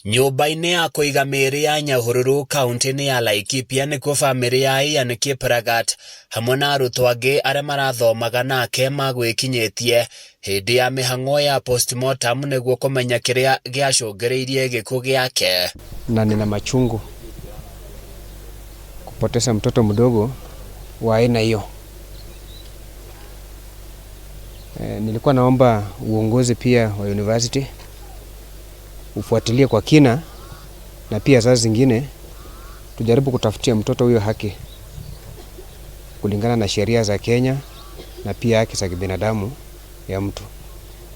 Nyũmba-inĩ ya kũiga mĩĩrĩ ya Nyahururu kaunti-inĩ ya Laikipia nĩkuo bamĩrĩ ya Ian Kiplagat hamwe na arutwo angĩ arĩa marathomaga nake magwĩkinyĩtie hĩndĩ ya mĩhang'o ya postmortem nĩguo kũmenya kĩrĩa gĩacũngĩrĩirie gĩkuũ gĩake. Na nina machungu kupoteza mtoto mdogo wa aina hiyo. Nilikuwa naomba uongozi pia wa university ufuatilie kwa kina, na pia saa zingine tujaribu kutafutia mtoto huyo haki kulingana na sheria za Kenya na pia haki za kibinadamu ya mtu,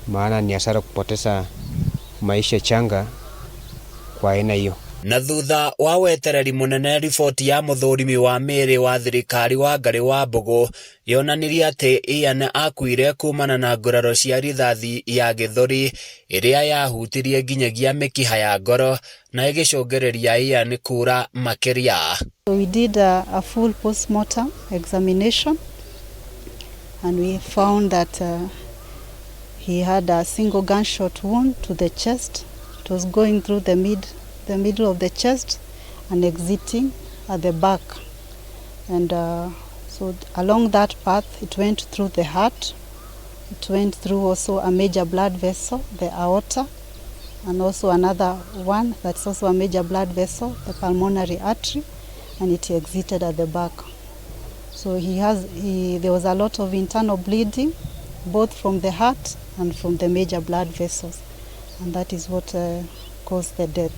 maana ni hasara kupoteza maisha changa kwa aina hiyo. Na thutha wa wetereri mũnene, riboti ya mũthũrimi wa mĩĩrĩ wa thirikari Wangarĩ wa Mbũgũ yonanirie atĩ Ian akuire kumana na nguraro cia rithathi ya gĩthũri ĩrĩa yahutirie nginyagia mĩkiha ya ngoro na ĩgĩcũngĩrĩria Ian kura makĩria. So we did a full post-mortem examination and we found that he had a single gunshot wound to the chest. It was going through the middle of the chest and exiting at the back. And so along that path, it went through the heart. It went through also a major blood vessel, the aorta, and also another one that's also a major blood vessel, the pulmonary artery, and it exited at the back. So there was a lot of internal bleeding, both from the heart and from the major blood vessels, and that is what caused the death.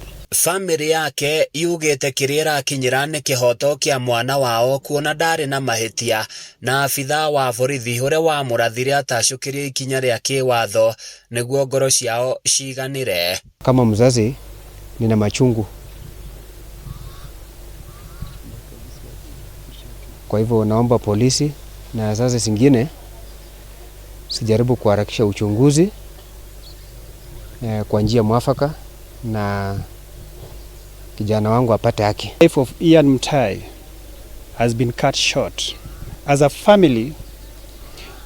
Bamĩrĩ yake yugĩte kĩrĩa ĩrakinyĩra nĩ kĩhoto kĩa mwana wao kuona ndarĩ na mahĩtia na abithaa wa borithi ũrĩa wamũrathire atacũkĩrio ikinya rĩa kĩwatho nĩguo ngoro ciao ciganĩre. Kama mzazi nina machungu, kwa hivyo naomba polisi na wazazi zingine sijaribu kuharakisha uchunguzi kwa njia mwafaka na kijana wangu apate haki. Life of Ian Mutai has been cut short. As a family,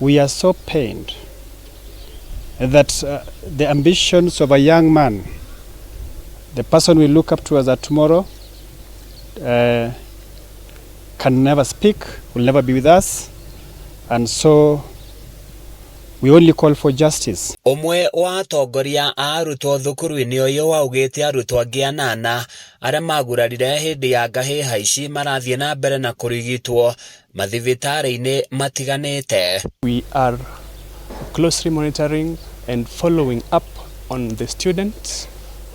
we are so pained that the ambitions of a young man, the person we look up to as a tomorrow, can never speak, will never be with us, and so we only call for justice. Ũmwe wa atongoria a arutwo thukuru-inĩ ũyũ augĩte arutwo angĩ anana arĩa magurarire hĩndĩ ya ngahĩha ici marathiĩ na mbere na kũrigitwo mathibitarĩ-inĩ matiganĩte. We are closely monitoring and following up on the students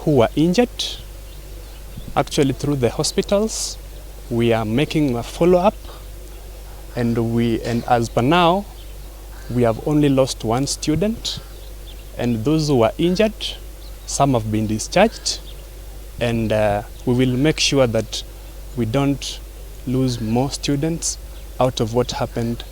who were injured. Actually, through the hospitals, we are making a follow-up, and as per now, we have only lost one student, and those who were injured, some have been discharged, and we will make sure that we don't lose more students out of what happened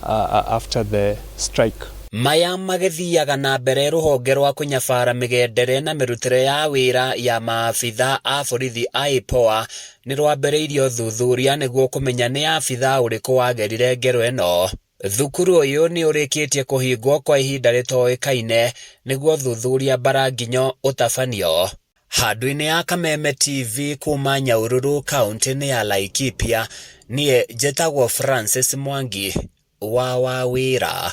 after the strike. Maya magĩthiaga na mbere, rũhonge rwa kũnyabara mĩgendere na mĩrutĩre ya wĩra ya maabitha a borithi a IPOA nĩ rwambĩrĩirie ũthuthuria nĩguo kũmenya nĩ abitha ũrĩkũ wagerire ngero ĩno. Thukuru ũyũ nĩ ũrĩkĩtie kũhingwo kwa ihinda rĩtoĩkaine nĩguo ũthuthuria mbaranginyo ũtabanio. Handũ-inĩ ya Kameme TV kuma Nyahururu, kaunti-inĩ ya Laikipia, niĩ njĩtagwo Francis Mwangi wa Wawĩra.